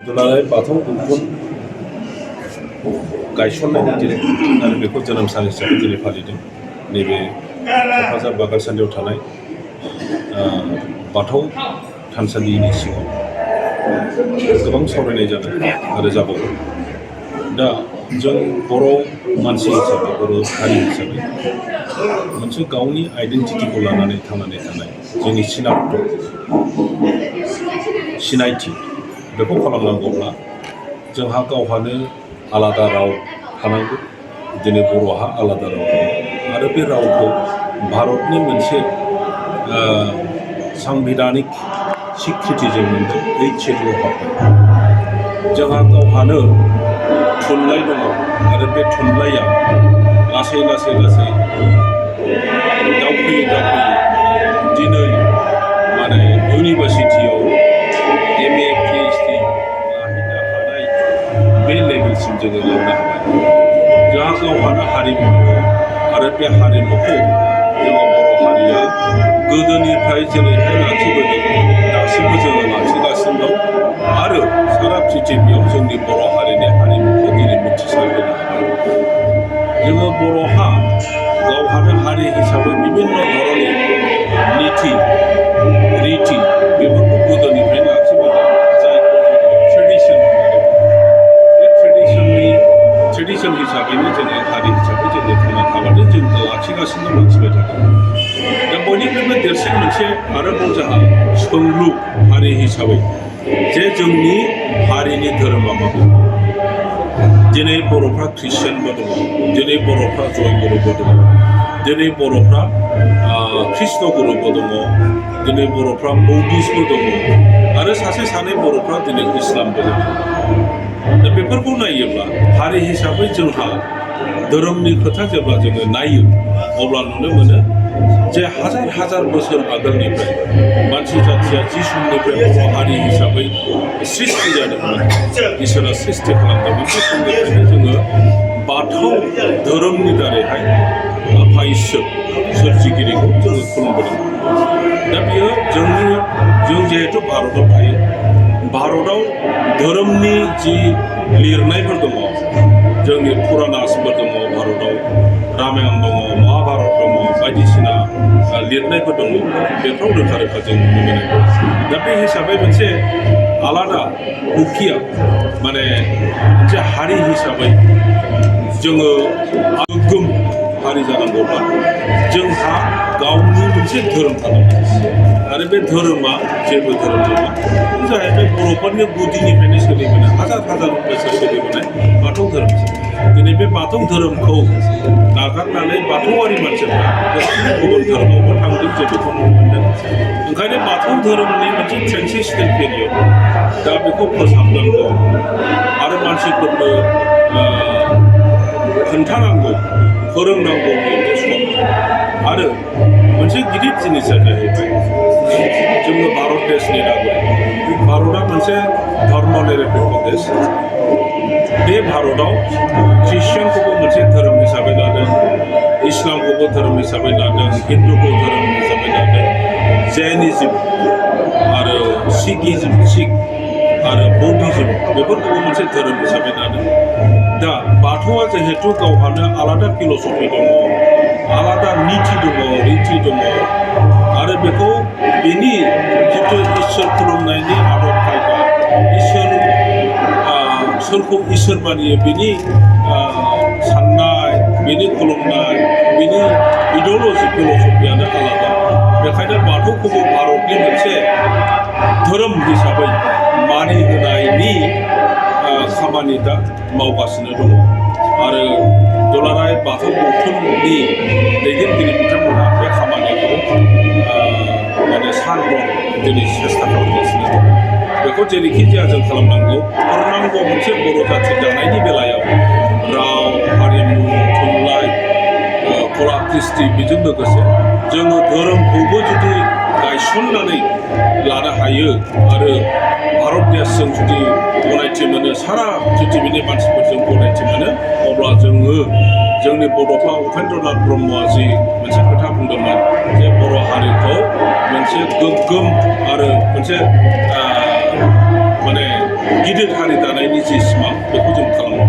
दुलाराय बाथौ गौथुम गायसननायनि दिन आरो बेखौ जोनोम सान हिसाबै दिनै फालिदों। नैबे क'क्राझार बागानसालियाव थानाय बाथौ थानसालिनि सिङाव गोबां सावरायनाय जादों आरो जाबावगोन। दा जों बर' मानसि हिसाबै बर' हारि हिसाबै मोनसे गावनि आइडेन्टिटिखौ लानानै थांनानै थानाय जोंनि सिनायथि बेखौ खालामनांगौब्ला जोंहा गावहानो आलादा राव थानांगौ। दिनै बर'हा आलादा राव दङ आरो बे रावखौ भारतनि मोनसे सांबिधानिक सिक्रिटिजों मोनदों 8 शेड्युल हाबदों। जोंहा गावहानो थुनलाइ दङ आरो बे थुनलाइया लासै दावखोयै दिनै इउनिभार्सिटियाव MA PhD लाहैनो हानाय बे लेभेलसिम जोङो लांनो हाबाय। जोंहा गावहानो हारिमु दङ आरो बे हारिमुखौ जोङो बर' हारिया गोदोनिफ्राय जेरैहाय लाखिबोदों दासिमबो जोङो लाखिगासिनो दं आरो सारा पृथिबियाव जोंनि बर' हारिनि हारिमुखौ दिनै मिथिसारहोनो हाबाय। जोङो बर'हा गावहानो हारि हिसाबै बिभिन्न धरननि नीति रीति बेफोरखौ गोदोनिफ्रायनो लाखिबोदों, जायखौ जोङो ट्रेडिसन होननानै बुङो। बे ट्रेडिसन हिसाबैनो जोङो हारि हिसाबै जोङो थांना थानानै जों लाखिगासिनो लाखिबाय थादों। दा बयनिख्रुइबो देरसिन मोनसे आरोबाव जोंहा सोंलु हारि हिसाबै जे जोंनि हारिनि धोरोमा माबे। दिनै बर'फ्रा ख्रिस्टियानबो दङ, दिनै बर'फ्रा जयगुरुबो दङ, दिनै बर'फ्रा कृष्ण गुरुबो दङ, दिनै बर'फ्रा बौद्धिस्टबो दङ आरो सासे सानै बर'फ्रा दिनै इस्लामबो दङ। दा बेफोरखौ नायोब्ला हारि हिसाबै जोंहा धोरोमनि खोथा जेब्ला जोङो नायो अब्ला नुनो मोनो जे हाजार बोसोर आगोलनिफ्राय मानसि जाथिया जि समनिफ्राय बर' हारि हिसाबै सृष्टि जादोंमोन, इसोरा सृष्टि खालामदोंमोन, बे समनिफ्रायनो जोङो बाथौ धोरोमनि दारैहाय आफा इसोर सोरजिगिरिखौ जोङो खुलुमबोदों। दा बियो जों जिहेतु भारताव थायो, भारताव धोरोमनि जि लिरनायफोर दङ, जोंनि पुरानासफोर दङ, भारताव रामायण दङ, महाभारत दङ, बायदिसिना लिरनायफोर दङ, बेफ्राव रोखा जों नुनो मोनो। दा बे हिसाबै मोनसे आलादा हुकिया मोनसे हारि हिसाबै जोङो गोग्गोम हारि जानांगौब्ला जोंहा गावनि मोनसे धोरोम थानांगौ आरो बे धोरोमा जेबो धोरोम नङा, जाहैबाय बर'फोरनि गुदिनिफ्रायनो सोलिबोनाय हाजार बोसोर सोलिबोनाय बाथौ धोरोम। दिनै बे बाथौ धोरोमखौ नागारनानै बाथौआरि मानसिफ्रा गुबुन धोरोमावबो थांदों, जों बेखौ नुनो मोनदों। ओंखायनो बाथौ धोरोमनि मोनसे ट्रेन्सिशनेल पिरियड, दा बेखौ फोसाबनांगौ आरो मानसिफोरनो खोन्थानांगौ, फोरोंनांगौनि मोनसे सम। आरो मोनसे गिदिर जिनिसा जाहैबाय जोङो भारत देशनि नागरिक। भारतआ मोनसे धर्म निरपेक्ष देश। बे भारतआव ख्रिस्टियानखौबो मोनसे धोरोम हिसाबै लादों, इस्लामखौबो धोरोम हिसाबै लादों, हिन्दुखौ धोरोम हिसाबै लादों, जैनिज्म आरो सिख आरो बौद्धिज्म बेफोरखौबो मोनसे धोरोम हिसाबै लादों। दा बाथौआ जिहेतु गावहानो आलादा फिल'सफि दङ, आलादा नीति दङ, रीति दङ आरो बेखौ बेनि जिथु इसोर खुलुमनायनि आदब खायदा, सोरखौ इसोर मानियो बेनि साननाय, बेनि खुलुमनाय, बेनि इडिअल'जि फिल'सफियानो आलादा। बेखायनो बाथौखौबो भारतनि मोनसे धोरोम हिसाबै मानिहोनायनि खामानि दा मावगासिनो दङ आरो दुलाराय बाथौ गौथुमनि दैदेनगिरि बिथांमोनहा बे खामानिखौ सानफ्रोम दिनै सेस्था खालामगासिनो दङ। बेखौ जेरैखि जाया जों खालामनांगौ, फोरोंनांगौ। मोनसे बर' जाथि दानायनि बेलायाव राव, हारिमु, थुनलाइ, कला कृष्टि, बेजों लोगोसे जोङो धोरोमखौबो जुदि गायसननानै लानो हायो आरो भारत देशजों जुदि गनायथि गनायथि मोनो सारा पृथिबिनि मानसिफोरजों गनायथि मोनो अब्ला जोङो जोंनि बड'फा उपेन्द्रनाथ ब्रह्मआ जि मोनसे खोथा बुंदोंमोन जे बर' हारिखौ मोनसे गोग्गोम आरो मोनसे माने गिदिर हारि दानायनि जि सिमां बेखौ जों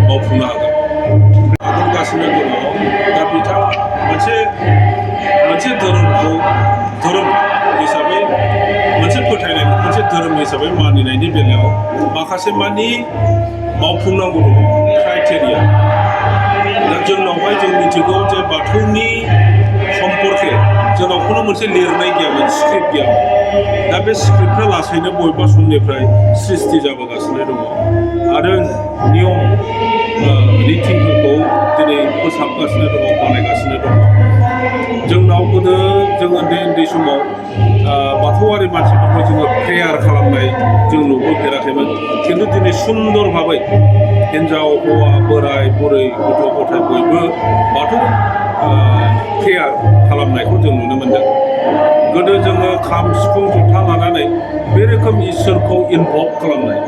मावफुंनो हागोन नाजागासिनो दङ दा बिथां मोनसे धोरोमखौ धोरोम हिसाबै मोनसे फोथायनायखौ मोनसे धोरोम हिसाबै मानिनायनि बेलायाव माखासे मानि मावफुंनांगौ दङ क्राइटेरिया दा जोंनावहाय जों मिथिगौ जे बाथौनि सम्पर्के जोंनाव खुनु मोनसे लिरनाय गैयामोन स्क्रिप्ट गैयामोन दा बे स्क्रिप्टआ लासैनो बबेबा समनिफ्राय सृष्टि जाबोगासिनो दङ आरो नियम रिथिफोरखौ दिनै फोसाबगासिनो दङ बानायगासिनो दङ जोंनाव गोदो जों उन्दै समाव बाथौआरि मानसिफोरखौ जोङो प्रेयार खालामनाय जों नुबोफेराखैमोन खिन्थु दिनै सुन्दर भाबै हिन्जाव हौवा बोराय बुरै गथ' गथाय बयबो बाथौ प्रेयार खालामनायखौ जों नुनो मोन्दों गोदो जोङो खाम सिफुं जथा लानानै बे रोखोम इसोरखौ इनभल्भ खालामनाय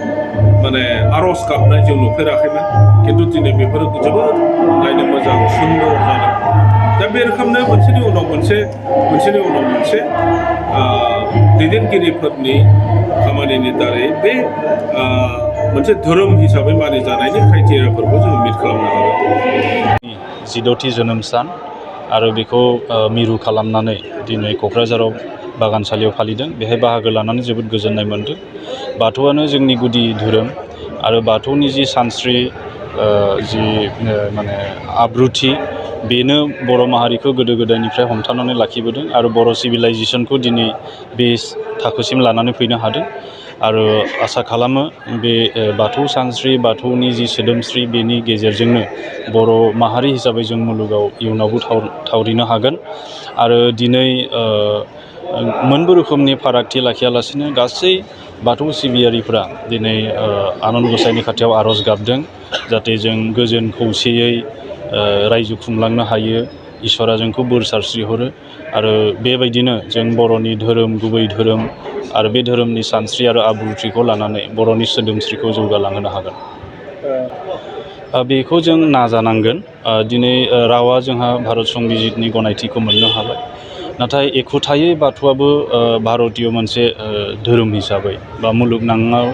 माने आर'ज गाबनाय जों नुफेराखैमोन खिन्थु दिनै बेफोरो जोबोद नायनो मोजां सुन्दर जादों दा बे रोखोमनो मोनसेनि उनाव मोनसे दैदेनगिरिफोरनि खामानिनि दारै बे मोनसे धोरोम हिसाबै मानिजानायनि क्राइटेरियाफोरखौ जों मिट खालामनो हागोन 16थि जोनोम सान आरो बेखौ मिरु खालामनानै दिनै क'क्राझाराव बागानसालियाव फालिदों बेहाय बाहागो लानानै जोबोद गोजोननाय मोन्दों बाथौआनो जोंनि गुदि धोरोम आरो बाथौनि जि सानस्रि जि माने आब्रुथि बेनो बर' माहारिखौ गोदो गोदायनिफ्राय हमथानानै लाखिबोदों आरो बर' सिभिलाइजेसनखौ दिनै बे थाखोसिम लानानै फैनो हादों आरो आसा खालामो बे बाथौ सानस्रि बाथौनि जि सोदोमस्रि बेनि गेजेरजोंनो बर' माहारि हिसाबै जों मुलुगाव इयुनावबो थावरिनो हागोन आरो दिनै मोनबो रोखोमनि फारागथि लाखियालासिनो गासै बाथौ सिबियारिफ्रा दिनै आनान गसाइनि खाथियाव आर'ज गाबदों जाहाथे जों गोजोन खौसेयै रायजो खुंलांनो हायो इसोरा जोंखौ बोर सारस्रिहरो आरो बेबायदिनो जों बर'नि धोरोम गुबै धोरोम आरो बे धोरोमनि सानस्रि आरो आब्रुथिखौ लानानै बर'नि सोदोमस्रिखौ जौगालांहोनो हागोन बेखौ जों नाजानांगोन दिनै रावा जोंहा भारत संबिजितनि गनायथिखौ मोननो हाबाय नाथाय एखुथायै बाथौआबो भारतीय मोनसे धोरोम हिसाबै बा मुलुगनाङाव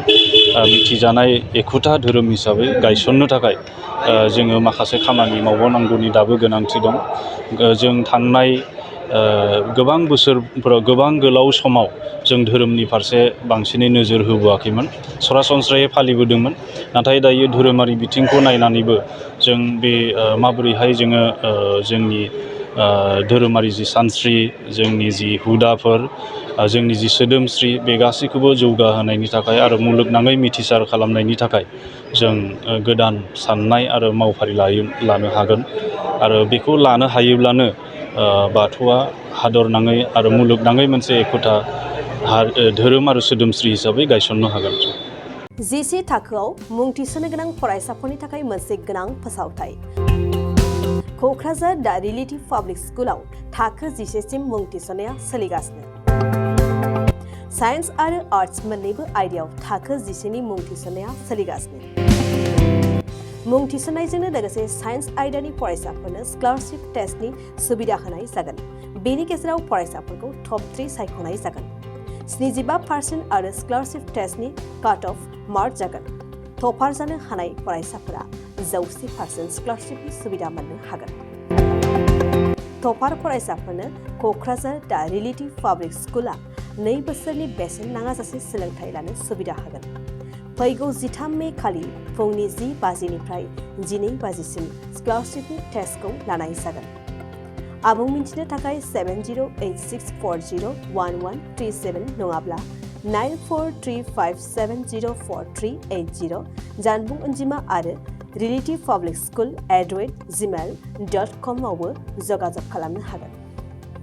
मिथिजानाय एखुथा धोरोम हिसाबै गायसननो थाखाय जोङो माखासे खामानि मावबावनांगौनि दाबो गोनांथि दं जों थांनाय गोबां बोसोरफोराव गोबां गोलाव समाव जों धोरोमनि फारसे बांसिनै नोजोर होबोआखैमोन सरासनस्रायै फालिबोदोंमोन नाथाय दायो धोरोमारि बिथिंखौ नायनानैबो जों बे माबोरैहाय जोङो जोंनि धोरोमारि जि सानस्रि जोंनि जि हुदाफोर जोंनि जि सोदोमस्रि बे गासैखौबो जौगाहोनायनि थाखाय आरो मुलुगनाङै मिथिसार खालामनायनि थाखाय जों गोदान साननाय आरो मावफारि लानो हागोन आरो बेखौ लानो हायोब्लानो बाथौआ हादरनाङै आरो मुलुगनाङै मोनसे एखुथा धोरोम आरो सोदोमस्रि हिसाबै गायसननो हागोन जिसे थाखोआव मुं थिसननो गोनां फरायसाफोरनि थाखाय मोनसे गोनां फोसावथाय क'क्राझार दा रिलेटिभ पाब्लिक स्कुलाव थाखो 10 सिम मुं थिसननाया सोलिगासिनो साइन्स आरो आर्ट्स मोन्नैबो आयदायाव थाखो 10 नि मुं थिसननाया सोलिगासिनो मुं थिसननायजोंनो लोगोसे साइन्स आयदानि फरायसाफोरनो स्कलारशिप टेस्टनि सुबिदा होनाय जागोन बेनि गेजेराव फरायसाफोरखौ टप 3 सायख'नाय जागोन 75% आरो स्कलारशिप टेस्टनि काट अफ मार्क जागोन टपार जानो हानाय फरायसाफोरा 100% स्कलारशिपनि सुबिदा मोननो हागोन टपार फरायसाफोरनो क'क्राझार दा रिलेटिभ पाब्लिक स्कुला 2 बोसोरनि बेसेन नाङाजासे सोलोंथाइ लानो सुबिदा होगोन फैगौ 13 मे खालि फुंनि 10 बाजिनिफ्राय 12 बाजिसिम स्कलारशिपनि टेस्टखौ लानाय जागोन आबुं मिन्थिनो थाखाय 7086401137 नङाब्ला 9435704380 जानबुं अनजिमा आरो relativpublicschool@gmail.com आवबो जगाजग खालामनो हागोन